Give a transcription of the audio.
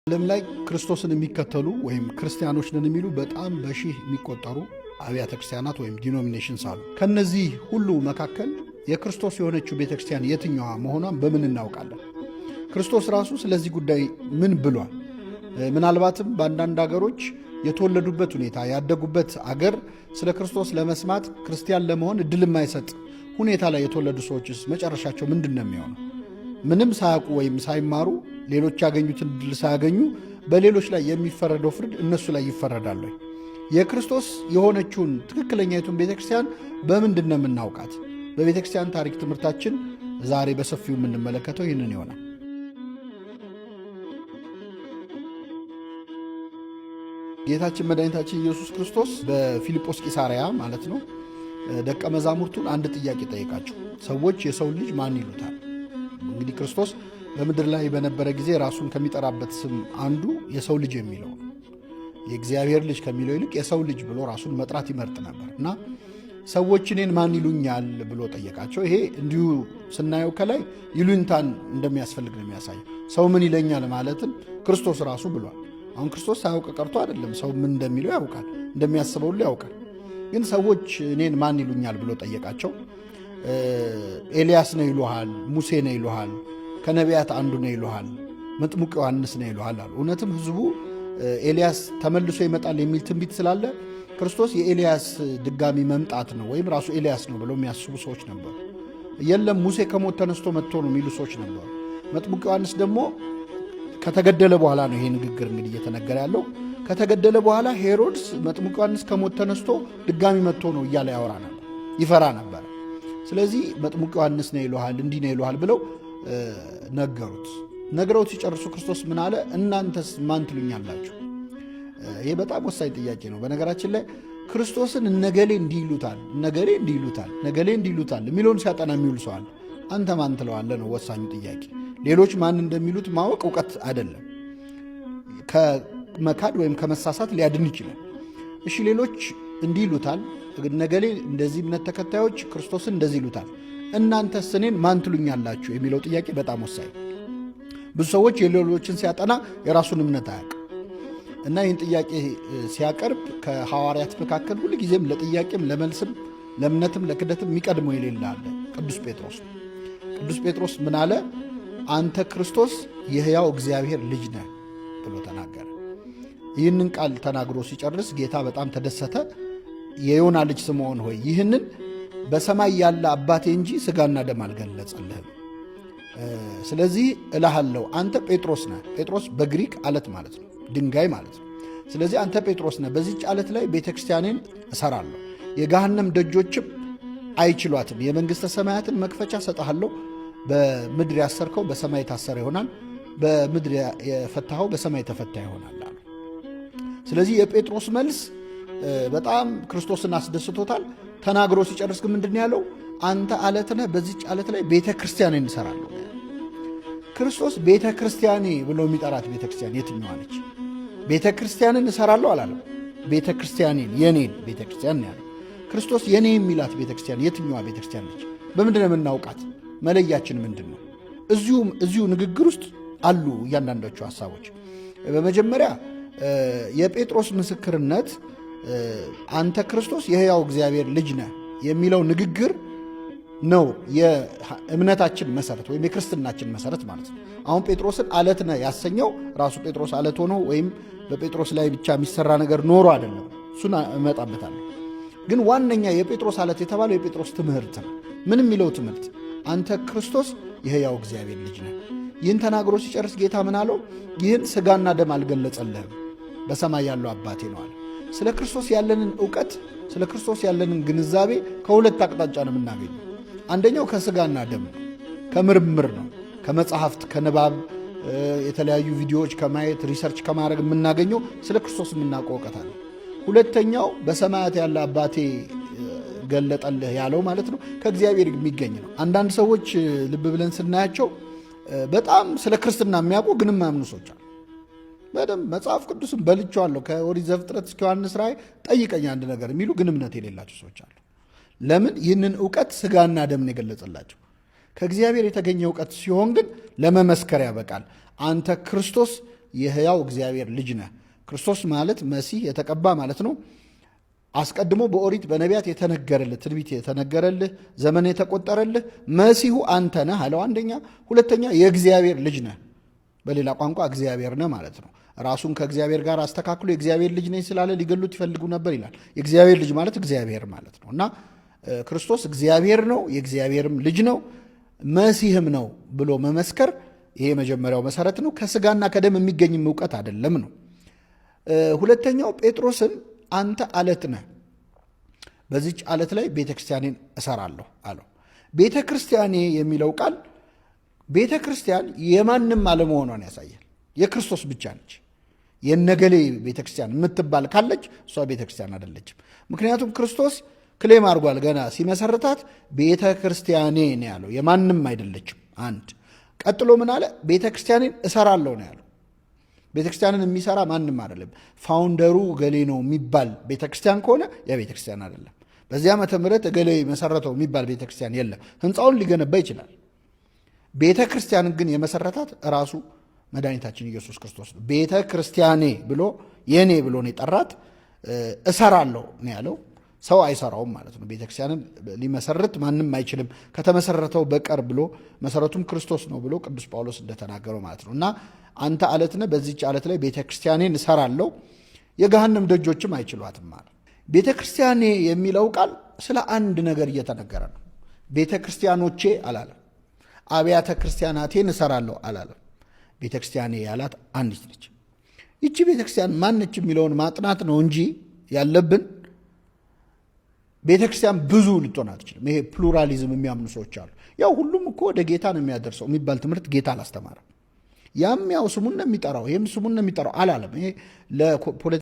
ዓለም ላይ ክርስቶስን የሚከተሉ ወይም ክርስቲያኖች ነን የሚሉ በጣም በሺህ የሚቆጠሩ አብያተ ክርስቲያናት ወይም denominations አሉ። ከነዚህ ሁሉ መካከል የክርስቶስ የሆነችው ቤተ ክርስቲያን የትኛዋ መሆኗን በምን እናውቃለን? ክርስቶስ ራሱ ስለዚህ ጉዳይ ምን ብሏል? ምናልባትም በአንዳንድ አገሮች የተወለዱበት ሁኔታ ያደጉበት አገር ስለ ክርስቶስ ለመስማት ክርስቲያን ለመሆን እድል የማይሰጥ ሁኔታ ላይ የተወለዱ ሰዎችስ መጨረሻቸው ምንድን ነው የሚሆነው? ምንም ሳያውቁ ወይም ሳይማሩ ሌሎች ያገኙትን እድል ሳያገኙ በሌሎች ላይ የሚፈረደው ፍርድ እነሱ ላይ ይፈረዳል ወይ? የክርስቶስ የሆነችውን ትክክለኛይቱን ቤተ ክርስቲያን በምንድን ነው የምናውቃት? በቤተ ክርስቲያን ታሪክ ትምህርታችን ዛሬ በሰፊው የምንመለከተው ይህንን ይሆናል። ጌታችን መድኃኒታችን ኢየሱስ ክርስቶስ በፊልጶስ ቂሳርያ ማለት ነው ደቀ መዛሙርቱን አንድ ጥያቄ ጠየቃቸው። ሰዎች የሰው ልጅ ማን ይሉታል? እንግዲህ ክርስቶስ በምድር ላይ በነበረ ጊዜ ራሱን ከሚጠራበት ስም አንዱ የሰው ልጅ የሚለው ነው። የእግዚአብሔር ልጅ ከሚለው ይልቅ የሰው ልጅ ብሎ ራሱን መጥራት ይመርጥ ነበር እና ሰዎች እኔን ማን ይሉኛል ብሎ ጠየቃቸው። ይሄ እንዲሁ ስናየው ከላይ ይሉኝታን እንደሚያስፈልግ ነው የሚያሳየው። ሰው ምን ይለኛል ማለትን ክርስቶስ ራሱ ብሏል። አሁን ክርስቶስ ሳያውቅ ቀርቶ አይደለም። ሰው ምን እንደሚለው ያውቃል፣ እንደሚያስበው ሁሉ ያውቃል። ግን ሰዎች እኔን ማን ይሉኛል ብሎ ጠየቃቸው። ኤልያስ ነው ይሉሃል፣ ሙሴ ነው ይሉሃል፣ ከነቢያት አንዱ ነው ይሉሃል፣ መጥምቁ ዮሐንስ ነው ይሉሃል አሉ። እውነትም ህዝቡ ኤልያስ ተመልሶ ይመጣል የሚል ትንቢት ስላለ ክርስቶስ የኤልያስ ድጋሚ መምጣት ነው ወይም ራሱ ኤልያስ ነው ብለው የሚያስቡ ሰዎች ነበሩ። የለም ሙሴ ከሞት ተነስቶ መጥቶ ነው የሚሉ ሰዎች ነበሩ። መጥምቁ ዮሐንስ ደግሞ ከተገደለ በኋላ ነው ይሄ ንግግር እንግዲህ እየተነገረ ያለው። ከተገደለ በኋላ ሄሮድስ መጥምቁ ዮሐንስ ከሞት ተነስቶ ድጋሚ መጥቶ ነው እያለ ያወራ ነበር፣ ይፈራ ነበር። ስለዚህ መጥምቁ ዮሐንስ ነው ይለሃል፣ እንዲህ ነው ይለሃል ብለው ነገሩት። ነግረውት ሲጨርሱ ክርስቶስ ምን አለ? እናንተስ ማን ትሉኛላችሁ? ይሄ በጣም ወሳኝ ጥያቄ ነው። በነገራችን ላይ ክርስቶስን እነገሌ እንዲህ ይሉታል፣ እነገሌ እንዲህ ይሉታል፣ ነገሌ እንዲህ ይሉታል የሚለውን ሲያጠና የሚውል ሰው አለ። አንተ ማን ትለዋለህ ነው ወሳኙ ጥያቄ። ሌሎች ማን እንደሚሉት ማወቅ እውቀት አይደለም። ከመካድ ወይም ከመሳሳት ሊያድን ይችላል። እሺ ሌሎች እንዲህ ይሉታል፣ ነገሌ እንደዚህ እምነት ተከታዮች ክርስቶስን እንደዚህ ይሉታል፣ እናንተስ እኔን ማን ትሉኛላችሁ የሚለው ጥያቄ በጣም ወሳኝ። ብዙ ሰዎች የሌሎችን ሲያጠና የራሱን እምነት አያውቅም እና ይህን ጥያቄ ሲያቀርብ ከሐዋርያት መካከል ሁልጊዜም ለጥያቄም ለመልስም ለእምነትም ለክደትም የሚቀድመው የሌለ አለ፣ ቅዱስ ጴጥሮስ ነው። ቅዱስ ጴጥሮስ ምን አለ? አንተ ክርስቶስ የሕያው እግዚአብሔር ልጅ ነህ ብሎ ተናገረ። ይህንን ቃል ተናግሮ ሲጨርስ ጌታ በጣም ተደሰተ። የዮና ልጅ ስምዖን ሆይ ይህንን በሰማይ ያለ አባቴ እንጂ ስጋና ደም አልገለጸልህም። ስለዚህ እልሃለሁ አንተ ጴጥሮስ ነህ። ጴጥሮስ በግሪክ አለት ማለት ነው፣ ድንጋይ ማለት ነው። ስለዚህ አንተ ጴጥሮስ ነህ፣ በዚህች አለት ላይ ቤተ ክርስቲያኔን እሰራለሁ፣ የገሃነም ደጆችም አይችሏትም። የመንግሥተ ሰማያትን መክፈቻ እሰጥሃለሁ። በምድር ያሰርከው በሰማይ የታሰረ ይሆናል፣ በምድር የፈታኸው በሰማይ የተፈታ ይሆናል አሉ። ስለዚህ የጴጥሮስ መልስ በጣም ክርስቶስን አስደስቶታል። ተናግሮ ሲጨርስ ግን ምንድን ያለው? አንተ አለት ነህ፣ በዚች አለት ላይ ቤተ ክርስቲያን እንሰራለሁ። ክርስቶስ ቤተ ክርስቲያኔ ብሎ የሚጠራት ቤተ ክርስቲያን የትኛዋ ነች? ቤተ ክርስቲያንን እሰራለሁ አላለም። ቤተ ክርስቲያኔን የኔን ቤተ ክርስቲያን ነው ያለው። ክርስቶስ የኔ የሚላት ቤተ ክርስቲያን የትኛዋ ቤተ ክርስቲያን ነች? በምንድን ነው የምናውቃት? መለያችን ምንድን ነው? እዚሁ ንግግር ውስጥ አሉ እያንዳንዳቸው ሀሳቦች። በመጀመሪያ የጴጥሮስ ምስክርነት አንተ ክርስቶስ የሕያው እግዚአብሔር ልጅ ነህ የሚለው ንግግር ነው የእምነታችን መሰረት ወይም የክርስትናችን መሰረት ማለት ነው። አሁን ጴጥሮስን አለት ነህ ያሰኘው ራሱ ጴጥሮስ አለት ሆኖ ወይም በጴጥሮስ ላይ ብቻ የሚሰራ ነገር ኖሮ አይደለም። እሱን እመጣበታለሁ። ግን ዋነኛ የጴጥሮስ አለት የተባለው የጴጥሮስ ትምህርት ነው። ምን የሚለው ትምህርት? አንተ ክርስቶስ የሕያው እግዚአብሔር ልጅ ነህ። ይህን ተናግሮ ሲጨርስ ጌታ ምን አለው? ይህን ስጋና ደም አልገለጸልህም በሰማይ ያለው አባቴ ነው አለ። ስለ ክርስቶስ ያለንን እውቀት ስለ ክርስቶስ ያለንን ግንዛቤ ከሁለት አቅጣጫ ነው የምናገኘው። አንደኛው ከስጋና ደም ነው፣ ከምርምር ነው፣ ከመጽሐፍት ከንባብ፣ የተለያዩ ቪዲዮዎች ከማየት research ከማድረግ የምናገኘው ስለ ክርስቶስ የምናውቀው እውቀት አለ። ሁለተኛው በሰማያት ያለ አባቴ ገለጠልህ ያለው ማለት ነው ከእግዚአብሔር የሚገኝ ነው። አንዳንድ ሰዎች ልብ ብለን ስናያቸው በጣም ስለ ክርስትና የሚያውቁ ግን የማያምኑ ሰዎች አሉ። በደንብ መጽሐፍ ቅዱስን በልቼዋለሁ ከኦሪት ዘፍጥረት እስከ ዮሐንስ ራእይ ጠይቀኝ አንድ ነገር የሚሉ ግን እምነት የሌላቸው ሰዎች አሉ። ለምን? ይህንን እውቀት ስጋና ደምን የገለጸላቸው። ከእግዚአብሔር የተገኘ እውቀት ሲሆን ግን ለመመስከር ያበቃል። አንተ ክርስቶስ የሕያው እግዚአብሔር ልጅ ነህ። ክርስቶስ ማለት መሲህ የተቀባ ማለት ነው። አስቀድሞ በኦሪት በነቢያት የተነገረልህ ትንቢት የተነገረልህ ዘመን የተቆጠረልህ መሲሁ አንተ ነህ አለው። አንደኛ። ሁለተኛ የእግዚአብሔር ልጅ ነህ፣ በሌላ ቋንቋ እግዚአብሔር ነህ ማለት ነው። ራሱን ከእግዚአብሔር ጋር አስተካክሎ የእግዚአብሔር ልጅ ነኝ ስላለ ሊገሉት ይፈልጉ ነበር ይላል። የእግዚአብሔር ልጅ ማለት እግዚአብሔር ማለት ነው እና ክርስቶስ እግዚአብሔር ነው፣ የእግዚአብሔርም ልጅ ነው፣ መሲህም ነው ብሎ መመስከር ይሄ የመጀመሪያው መሰረት ነው። ከስጋና ከደም የሚገኝም እውቀት አይደለም ነው። ሁለተኛው ጴጥሮስን አንተ አለት ነህ፣ በዚች አለት ላይ ቤተ ክርስቲያኔን እሰራለሁ አለው። ቤተ ክርስቲያኔ የሚለው ቃል ቤተ ክርስቲያን የማንም አለመሆኗን ያሳያል። የክርስቶስ ብቻ ነች። የነገሌ ቤተ ክርስቲያን የምትባል ካለች እሷ ቤተ ክርስቲያን አይደለችም። ምክንያቱም ክርስቶስ ክሌም አድርጓል። ገና ሲመሰርታት ቤተ ክርስቲያኔ ነው ያለው፣ የማንም አይደለችም። አንድ ቀጥሎ ምን አለ? ቤተ ክርስቲያኔን እሰራለሁ ነው ያለው። ቤተ ክርስቲያንን የሚሰራ ማንም አይደለም። Founder ኡ እገሌ ነው የሚባል ቤተ ክርስቲያን ከሆነ ያ ቤተ ክርስቲያን አይደለም። በዚህ ዓመተ ምህረት እገሌ መሰረተው የሚባል ቤተ ክርስቲያን የለም። ህንፃውን ሊገነባ ይችላል። ቤተ ክርስቲያንን ግን የመሰረታት ራሱ መድኃኒታችን ኢየሱስ ክርስቶስ ነው። ቤተ ክርስቲያኔ ብሎ የኔ ብሎ ነው የጠራት። እሰራለሁ ነው ያለው። ሰው አይሰራውም ማለት ነው። ቤተክርስቲያንን ሊመሰርት ማንም አይችልም ከተመሰረተው በቀር ብሎ መሰረቱም ክርስቶስ ነው ብሎ ቅዱስ ጳውሎስ እንደተናገረው ማለት ነው። እና አንተ አለት ነህ፣ በዚህች አለት ላይ ቤተክርስቲያኔን እሰራለሁ፣ የገሃነም ደጆችም አይችሏትም ማለት። ቤተክርስቲያኔ የሚለው ቃል ስለ አንድ ነገር እየተነገረ ነው። ቤተክርስቲያኖቼ አላለም። አብያተ ክርስቲያናቴን እሰራለሁ አላለም። ቤተክርስቲያኔ ያላት አንዲት ነች። ይቺ ቤተክርስቲያን ማነች የሚለውን ማጥናት ነው እንጂ ያለብን ቤተ ክርስቲያን ብዙ ልትሆን አትችልም። ይሄ pluralism የሚያምኑ ሰዎች አሉ። ያው ሁሉም እኮ ወደ ጌታ ነው የሚያደርሰው የሚባል ትምህርት ጌታ አላስተማረም። ያም ያው ስሙን ነው የሚጠራው፣ ይህም ስሙን ነው የሚጠራው አላለም። ይሄ ለፖለቲካ